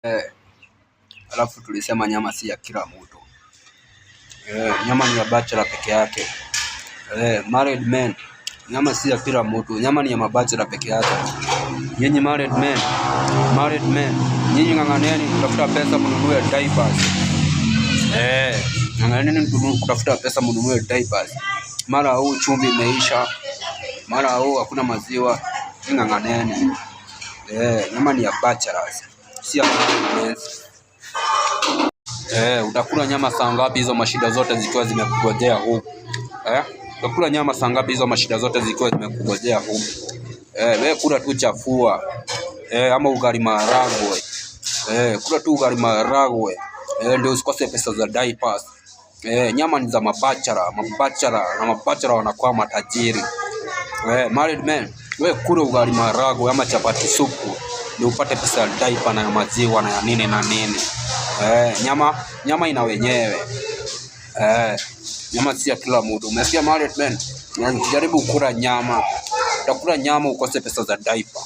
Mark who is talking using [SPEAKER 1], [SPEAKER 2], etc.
[SPEAKER 1] Eh, alafu tulisema nyama si ya kila mtu. Eh, nyama ni ya bachelor peke yake. Eh, married men, nyama si ya kila mtu. Nyama ni ya mabachelor peke yake. Nyinyi married men, nyinyi ng'ang'aneni kutafuta pesa mnunue diapers. Eh, ng'ang'aneni kutafuta pesa mnunue diapers. Mara huu chumvi imeisha, mara huu hakuna maziwa, ng'ang'aneni. Eh, nyama ni ya bachelors, si ya married men. Eh, utakula nyama saa ngapi hizo mashida zote zikiwa zimekugojea huku? Eh, utakula nyama saa ngapi hizo mashida zote zikiwa zimekugojea huku? Eh, wewe kula tu chafua. Eh, ama ugali maharagwe. Eh, kula tu ugali maharagwe. Eh, ndio usikose pesa za diapers. Eh, nyama ni za mabachelor, mabachelor na mabachelor wanakuwa matajiri. Eh, married men, wewe kula ugali maharagwe ama chapati supu ndio upate pesa ya diaper na ya maziwa na ya nini na nini. Eh, nyama ina wenyewe. Eh, nyama si ya kila mtu. Umesikia, married men? Jaribu kula nyama. Utakula nyama ukose pesa za diaper.